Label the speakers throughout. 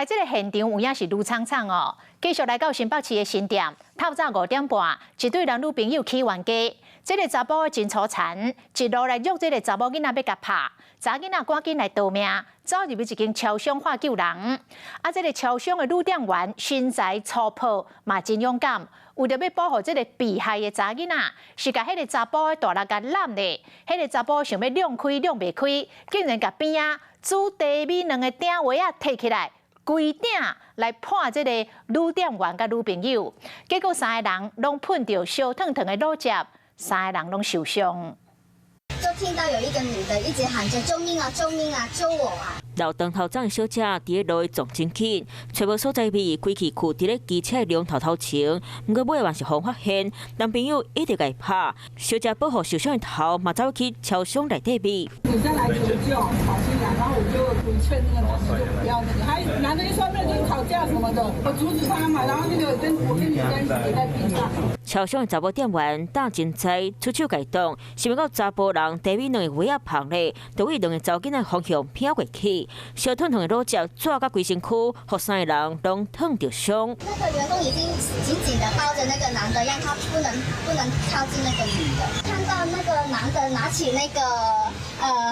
Speaker 1: 來，這個現場有影是愈慘慘哦。繼續來到新北市的新店，透早5點半，一對男女朋友起冤家，這個查埔真粗殘，一路來虐這個查某囡仔欲共拍，查囡仔趕緊來逃命，走入去一間超商喊救人。啊，這個超商的女店員身材粗樸，嘛真勇敢，為著欲保護這個被害的查囡仔，是共彼個查埔的大力共攬咧，彼個查埔想欲讓開讓袂開，竟然共邊仔煮茶米卵的鼎圍仔提起來，規鼎來破這個女店員佮女朋友，結果三个人攏噴著燒燙燙的滷汁，三个人攏受傷。
Speaker 2: 就聽到有一個女的一直喊着救命啊，救命啊，救我啊！
Speaker 3: 留長頭鬃的小姐佇咧路撞真緊，揣無所在位，規氣跍佇咧機車的龍頭頭前，毋過尾還是予發現，男朋友一直共伊拍，小姐保護受傷的頭，嘛走去超商內底面。
Speaker 4: 女生來求救，跑進來，然後我就規勸那個男的就不要那個，還男的一說沒有就吵架什麼的，我阻止他嘛，然後那個跟我跟女生一起在地上。
Speaker 3: 超商的查某店員膽真濟，出手共擋，想欲到查埔人茶米卵的圍仔旁咧，就對兩个查某囡仔方向飄過去，燒燙燙的滷汁紙甲規身軀，予三个人攏燙著傷。
Speaker 2: 那個員工已經緊緊的抱着那個男的，讓他不能靠近那個女的。看到那個男的拿起那個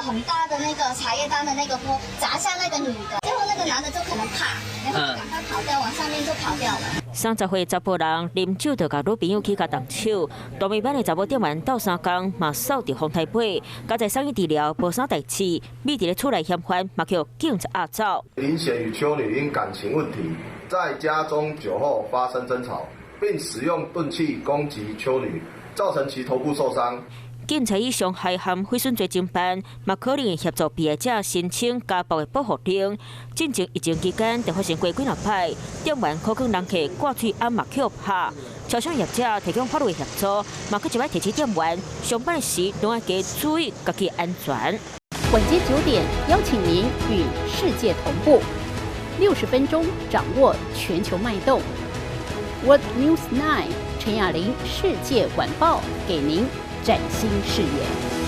Speaker 2: 很大的那個茶葉蛋的那個鍋砸向那個女的，最後那個男的就可能怕，然後就趕快跑掉，往上面就跑掉了。
Speaker 3: 30歲查埔人啉酒就共女朋友去共動手，大尾班的查某店員鬥相共嘛掃著風台尾，佳哉送醫治療無啥代誌，覕佇咧厝內嫌犯嘛予警察押走。
Speaker 5: 林顯與邱女因感情問題，在家中酒後發生爭吵，並使用鈍器攻擊邱女，造成其頭部受傷。
Speaker 3: 警察以傷害和毀損罪偵辦，嘛可能會協助被害者申請家暴的保護令。進前疫情期間，就發生過幾若擺，店員苦勸人客掛喙罨嘛予拍，超商業者提供法律協助，嘛閣一擺提醒店員上班時攏愛加注意家己安全。
Speaker 6: 晚間9點，邀請您與世界同步，60分鐘掌握全球脈動。World News 9 陳雅玲世界晚報，給您嶄新視野。